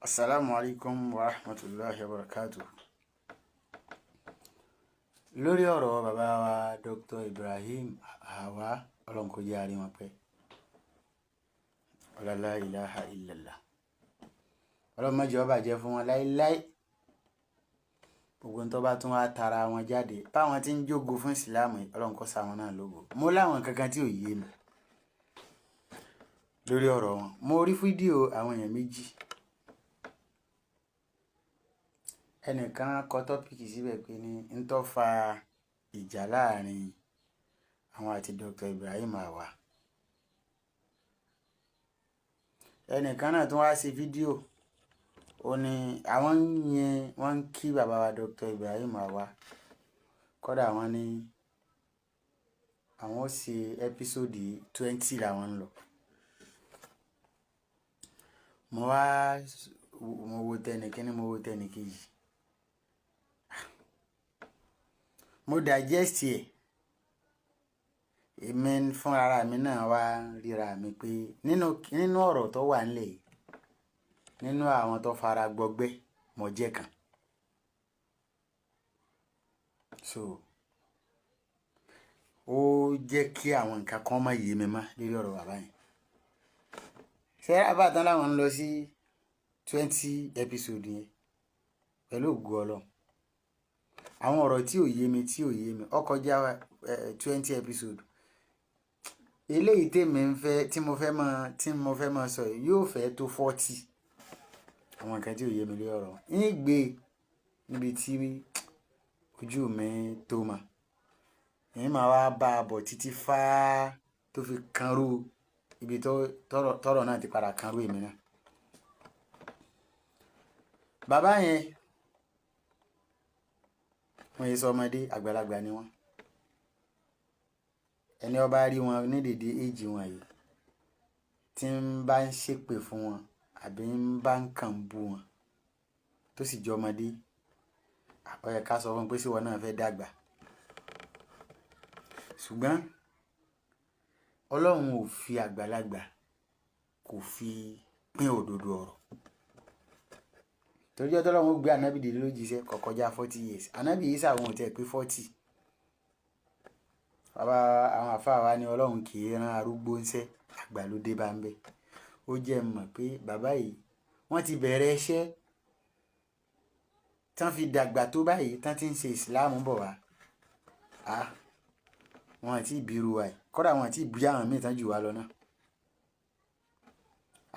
Assalamu alaikum wa rahmatulahi wa barakatuh. Lórí ọ̀rọ̀ bàbá wa Dr. Ibrahim Hawa, Ọlọ́run kó jẹ́ àrí wọn pẹ́. Ọlọ́lá ilaha illallah. Ọlọ́run má jẹ́ ó bàjẹ́ fún wọn láíláí. Gbogbo tó bá tún wá tara wọn jáde, báwọn tí ń jógo fún ìsìláàmù, Ọlọ́run kó sa wọn náà lógo. Mo láwọn kankan tí ò yé mi lórí ọ̀rọ̀ wọn. Mo rí fídíò àwọn èèyàn méjì. Ẹnìkan kọ tọ́pìkì síbẹ̀ pé ní ń tó fa ìjà láàrin àwọn àti Dr. Ibrahim Hawa. Ẹnìkan náà tún wá ṣe fídíò, ó ní àwọn yẹn wọ́n ń kí bàbá wa Dr. Ibrahim Hawa. Kódà wọ́n ní àwọn ó ṣe ẹ́písòdì 20 làwọn ń lọ. Mo wá mo wo tẹnìkíní, mo wo tẹnìkejì. Mo digest ẹ̀. Èmi fún ara mi náà wá ríra mi pé nínú ọ̀rọ̀ tó wà nílẹ̀ yìí, nínú àwọn tó fara gbọgbẹ́, mo jẹ́ kan. So ó jẹ́ kí àwọn nǹkan kan má yé mi mọ́ lórí ọ̀rọ̀ bàbá yẹn. Ṣé àbátan láwọn ń lọ sí 20 episode yẹn pẹ̀lú ògo Ọlọ́run. Àwọn ọ̀rọ̀ tí ò yé mi tí ò yé mi, ó kọjá 20 episode. Eléyìí tèmi ń fẹ́ tí mo fẹ́ máa sọ yìí yóò fẹ́ tó 40. Àwọn nǹkan tí ò yé mi lórí ọ̀rọ̀. Ń gbé níbi tí ojú mi tó mọ̀. Èmi máa wá bá a bọ̀ títí fá tó fi kanrú ibi tọ́rọ̀ náà ti padà kanrú èmi náà. Bàbá yẹn, wọ́n yé sọ ọmọdé, àgbàlagbà ni wọ́n. Ẹni ó bá rí wọn ní dèdè éèjì wọn yìí tí ń bá ń ṣépè fún wọn àbí ń bá ń kàn bú wọn tó sì jọ ọmọdé, ó yẹ ká sọ fún un pé ṣé ìwọ náà fẹ́ dàgbà. Ṣùgbọ́n Ọlọ́run ò fi àgbàlagbà kò fi pín òdodo ọ̀rọ̀. Torí ọjọ́ t'Ọlọ́run ó gbé ànábì dìde lójíṣẹ́ kò kọjá 40 years. Ànábì Ísà wọn ò tiẹ̀ pé 40. Bàbá àwọn àfáà wa ní Ọlọ́run kì í rán arúgbó ń ṣẹ́, àgbà ló dé bá ń bẹ. Ó jẹ́ mọ̀ pé bàbá yìí wọ́n ti bẹ̀rẹ̀ iṣẹ́ tán fi dàgbà tó báyìí tán ti ń ṣe ìsìláàmù bọ̀ wá. À, wọn àti ìbírú wa yìí. Kódà wọn àti ìbí àwọn míì tán jù wá lọ náà.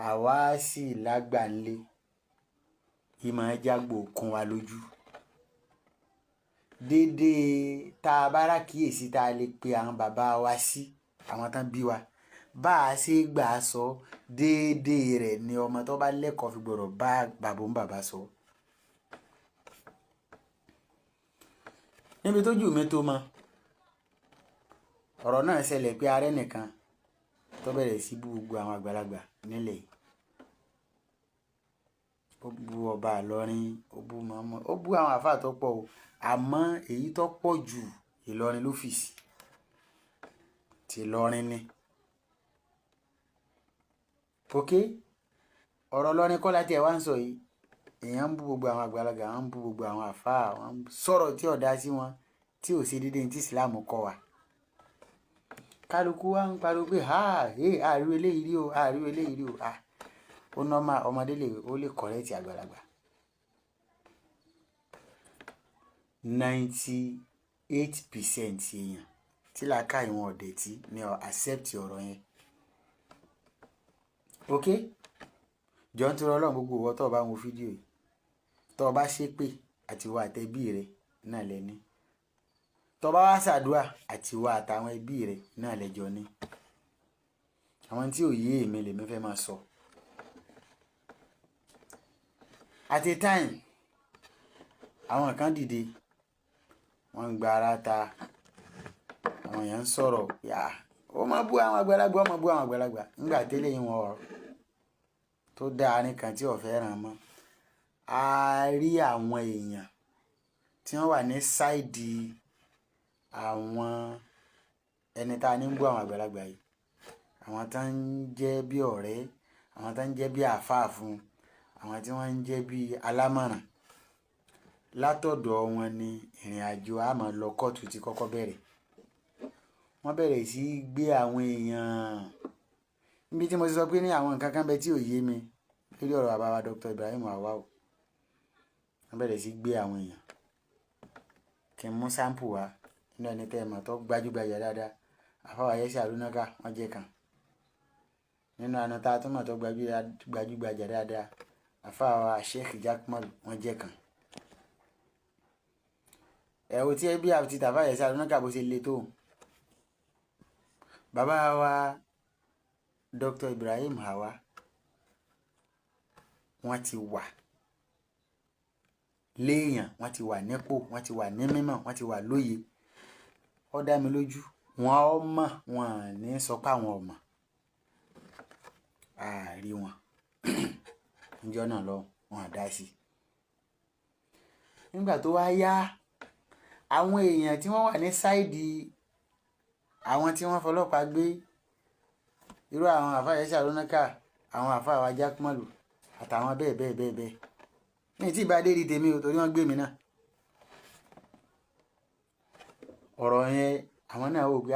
Àwa sì lágbà ńlé. Ìmọ̀ jágbo kún wa lójú. Dédé tá a bá rákìyèsí tá a lè pe àwọn bàbá wa sí, àwọn tán bí wa. Bá a ṣe gbà sọ, dédé rẹ̀ ni ọmọ tó bá lẹ́kọ̀ọ́ fi gbọdọ̀ bá bàbá òun bàbá sọ. Níbi tó jù mí tó mọ̀, ọ̀rọ̀ náà ṣẹlẹ̀ pé arẹ́ nìkan tó bẹ̀rẹ̀ sí bú gbogbo àwọn àgbàlagbà nílẹ̀ yìí. Ó bú ọba Ìlọrin, ó bú mọ̀ọ́mọ̀, ó bú àwọn àfáà tó pọ̀ o. Àmọ́ èyí tó pọ̀ jù Ìlọrin ló fì sí. Ti Ìlọrin ni. Ok? Ọ̀rọ̀ Ìlọrin kọ́ láti ẹ̀ wá ń sọ yìí. Èèyàn ń bú gbogbo àwọn àgbàlagbà, wọ́n ń bú gbogbo àwọn àfáà, wọ́n ń sọ̀rọ̀ tí ò dá sí wọn, tí ò ṣe déédéé tí ìsìláàmù kọ́ wa. Kálukú wa ń pariwo pé "ha, hey, a rí eléyìí rí o, a rí eléyìí rí o." Ah, ó normal, ọmọdé lè, ó lè correct àgbàlagbà. 98% èèyàn tí làákàyè wọn ò dẹ̀ tí ni ó accept ọ̀rọ̀ yẹn. Ok? Jọ ń torí Ọlọ́run, gbogbo ìwọ tó bá ń wo fídíò yìí, tó bá ṣépè àti ìwọ àtẹbí rẹ náà lẹ ní. Tó bá wá ṣàdúrà àti ìwọ àtàwọn ẹbí rẹ náà lẹ jọ ní. Àwọn tí ò yé èmi lèmi fẹ́ máa sọ. At a time, àwọn kan dìde, wọ́n ń gba ara ta, àwọn èèyàn ń sọ̀rọ̀ pé à, ó máa bú àwọn àgbàlagbà, ó máa bú àwọn àgbàlagbà. Nígbà tẹ́lẹ̀ yìí wọn ọ̀rọ̀ tó dáa nìkan tí ò fẹ́ ràn mọ́. A rí àwọn èèyàn tí wọ́n wà ní sáìdì àwọn ẹni tá a ní ń bú àwọn àgbàlagbà yìí. Àwọn tó ń jẹ́ bí ọ̀rẹ́, àwọn tó ń jẹ́ bí àfáà fún, àwọn tí wọ́n ń jẹ́ bíi alámọ̀ràn látọ̀dọ̀ wọn ni ìrìn àjò àmọ́ lọ kóòtù ti kọ́kọ́ bẹ̀rẹ̀. Wọ́n bẹ̀rẹ̀ sí í gbé àwọn èèyàn níbi tí mo ti sọ pé ní àwọn nǹkan kan bẹ tí ò yé mi lórí ọ̀rọ̀ bàbá wa Dr. Ibrahim Awao. Wọ́n bẹ̀rẹ̀ sí í gbé àwọn èèyàn. Kí n mú sample wá nínú ẹni tẹ́ ẹ mọ̀ tó gbajúgbajà dáadáa, àfáwà Yẹ́sì Àrúnákà, wọ́n jẹ́ kan nínú àna tá a tún mọ̀ tó gbajúgbajà dáadáa, àfáwà Sheikh Jakmal, wọ́n jẹ́ kan. Ẹ̀wò tí ẹbí àti tàfà Yẹ́sì Àrúnákà bó ṣe le tó, bàbá wa Dr. Ibrahim Hawa, wọ́n ti wà léèyàn, wọ́n ti wà nípò, wọ́n ti wà ní mímọ̀, wọ́n ti wà lóye. Ó dá mi lójú wọn ò mọ̀, wọn à ní sọ pé àwọn ò mọ̀. Àárí wọn níjọ́ náà lọ, wọn à dá sí. Nígbà tó wá yá, àwọn èèyàn tí wọ́n wà ní side àwọn tí wọ́n fọlọ́pàá gbé, irú àwọn àfáà Yẹ́sì Àrúnákà, àwọn àfáà wa Jákmọ́lù àtàwọn bẹ́ẹ̀ bẹ́ẹ̀ bẹ́ẹ̀ bẹ́ẹ̀, ní tí ìbá dé di tèmi o, torí wọ́n gbé mi náà. Ọ̀rọ̀ yẹn àwọn náà wò pé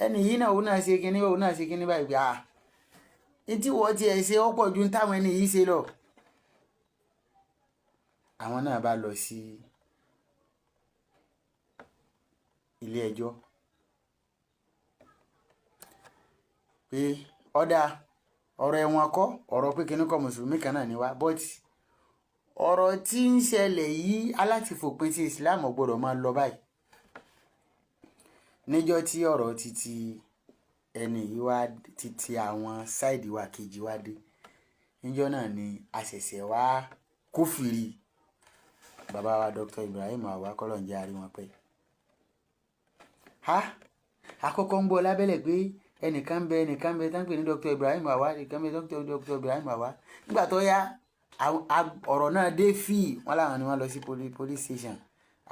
ẹni yìí náà, òun náà ṣe kinní, òun náà ṣe kinní báyìí, pé ní tí wọ́n tiẹ̀ ṣe ó pọ̀ ju táwọn ẹni yìí ṣe lọ. Àwọn náà bá lọ sí ilé ẹjọ́ pé ọ̀dà ọ̀rọ̀ ẹ̀wọ̀n kọ́, ọ̀rọ̀ pé kinní kọ́, mùsùlùmí kan náà ni wá, but ọ̀rọ̀ tí ń ṣẹlẹ̀ yìí aláti fòpin sí Islam ò gbọ́dọ̀ máa lọ báyìí. Níjọ́ tí ọ̀rọ̀ titi ẹni yìí wá, titi àwọn side wa kejì wá dé, níjọ́ náà ni a ṣẹ̀ṣẹ̀ wá kófìrí bàbá wa Dr. Ibrahim Hawa, kọ́lọ̀ ń jẹ́ àrí wọn pẹ́. Ha, àkọ́kọ́ ń gbọ́ lábẹ́lẹ̀ pé ẹnìkan bẹ, ẹnìkan bẹ tán pè ní Dr. Ibrahim Hawa, ẹnìkan bẹ Dr. Ibrahim Hawa. Nígbà tó yá, ọ̀rọ̀ náà dé fíì, wọ́n láwọn ni wọ́n lọ sí police station,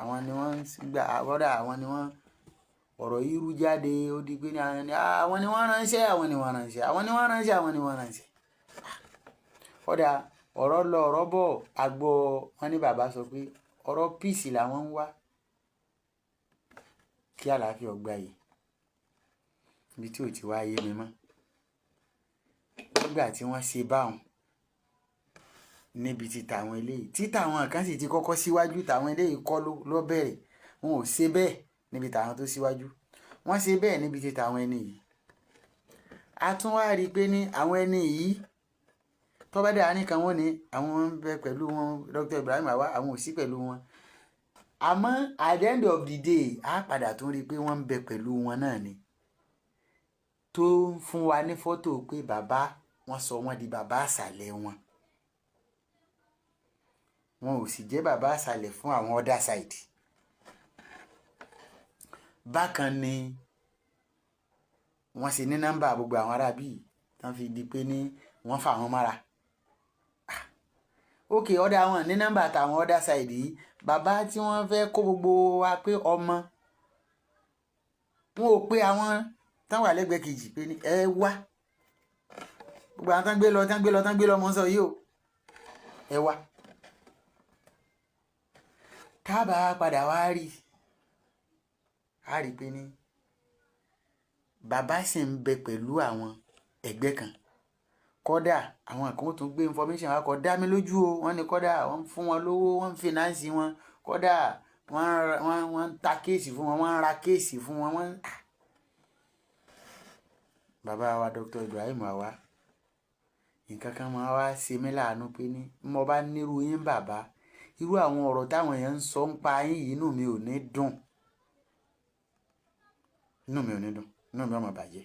àwọn ni wọ́n gbà bọ́dà, àwọn ni wọ́n ọ̀rọ̀ yìí rú jáde. Ó di pé ní àwọn ni wọ́n ránṣẹ́, àwọn ni wọ́n ránṣẹ́, àwọn ni wọ́n ránṣẹ́, àwọn ni wọ́n ránṣẹ́. Ọ̀dà ọ̀rọ̀ lọ, ọ̀rọ̀ bọ̀, àgbọ̀ wọn ní bàbá sọ pé ọ̀rọ̀ peace làwọn ń wá, kí àlàáfíà ọgbà yìí. Ibi tí ò ti wá yé mi mọ́ nígbà tí wọ́n ṣe báwọn níbi tí tàwọn eléyìí, tí tàwọn kan sì ti kọ́kọ́ síwájú, tàwọn eléyìí kọ́ ló bẹ̀rẹ̀. Wọn ò ṣe bẹ́ẹ̀ níbi tàwọn tó síwájú, wọ́n ṣe bẹ́ẹ̀ níbi tí tàwọn ẹni yìí. A tún wá rí i pé ní àwọn ẹni yìí tó bá dé àárín kan, wọ́n ní àwọn ń bẹ pẹ̀lú wọn, Dr. Ibrahim Hawa, àwọn ò sí pẹ̀lú wọn. Àmọ́ at the end of the day, a padà tún rí i pé wọ́n ń bẹ pẹ̀lú wọn náà ni, tó ń fún wa ní fọ́tò pé bàbá wọn sọ wọ́n di bàbá àṣàlẹ̀ wọn. Wọn ò sì jẹ́ bàbá àṣàlẹ̀ fún àwọn other side. Bákan ni wọ́n ṣe ní nọ́mbà gbogbo àwọn ará bíi tán fi di pé ní wọ́n fà wọ́n mára. Ok, ọ̀dà wọn ní nọ́mbà tàwọn other side yìí, bàbá tí wọ́n fẹ́ kó gbogbo wa pé ọmọ wọn ò pé àwọn tán wà lẹ́gbẹ̀ẹ́ kejì pé ní ẹ wá, gbogbo àwọn tán gbé lọ, tán gbé lọ, tán gbé lọ, mọ̀ ń sọ yìí o, ẹ wá. Tábà padà wá rí, a rí pé ní bàbá sì ń bẹ pẹ̀lú àwọn ẹgbẹ́ kan. Kódà àwọn kan ó tún gbé information wá, kó dá mi lójú o, wọ́n ní kódà wọ́n ń fún wọn lówó, wọ́n ń finance wọn, kódà wọ́n ń ta case fún wọn, wọ́n ń ra case fún wọn, wọ́n. Bàbá wa Dr. Ibrahim Hawa, nǹkan kan máa wá ṣe mí láàánú pé ní mo bá nírú yín bàbá, irú àwọn ọ̀rọ̀ táwọn èèyàn ń sọ ń pa yín yìí, inú mi ò ní dùn, inú mi ò ní dùn, inú mi ò máa bàjẹ́.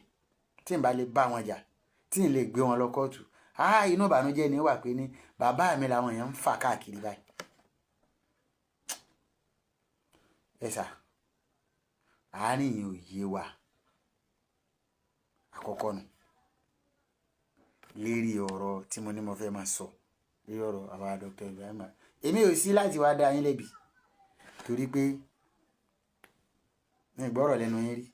Tí n bá lè bá wọn jà, tí n lè gbé wọn lọ kóòtù, inú ìbànújẹ́ ni wà pé ní bàbá mi làwọn èèyàn ń fà káàkiri báyìí. Ẹ sà, àárín yìí ò yé wa. Àkọ́kọ́ nù lérí ọ̀rọ̀ tí mo ní mo fẹ́ máa sọ lérí ọ̀rọ̀ àwa Dr. Ibrahim, èmi ò sí láti wá dá yín lẹ́bi torí pé mi ì gbọ́rọ̀ lẹ́nu yín rí.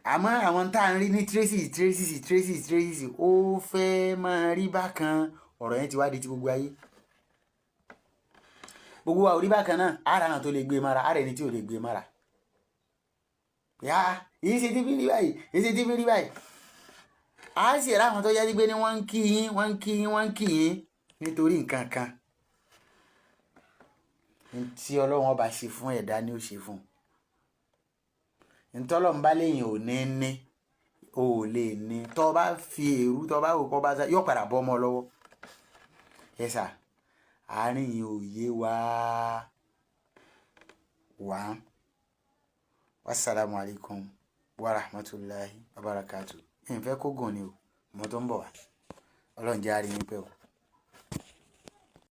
Àmọ́ àwọn tá à ń rí ní traces, traces, traces, traces, ó fẹ́ máa rí bákan. Ọ̀rọ̀ yẹn ti wá di ti gbogbo ayé, gbogbo wa ò rí bákan náà. Ara àwọn tó lè gbé mara, ara ẹni tí ò lè gbé mara yá, yìí ṣe tí fi rí báyìí, yìí ṣe tí fi rí báyìí. A sì rá àwọn tó yẹ pé ní wọ́n ń kí yín, wọ́n ń kí yín, wọ́n ń kí yín nítorí nǹkan kan tí Ọlọ́run ọba ṣe fún ẹ̀dá ni ó ṣe fún un. Ntọ́lọ́run bá léyìn ò ní ní o ò lè ní. Tọ́ bá fi èrú, tọ́ bá wò kọ́ bá sá, yóò padà bọ́ ọmọ lọ́wọ́. Ẹ sà, àárín yìí ò yé wa wá. Wasalaamu alaykum wa rahmatulahi wa barakatu. Ìfẹ́ kó gùn ni o, mo tó ń bọ̀ wá. Ọlọ́run jẹ́ àárín yín pẹ́ o.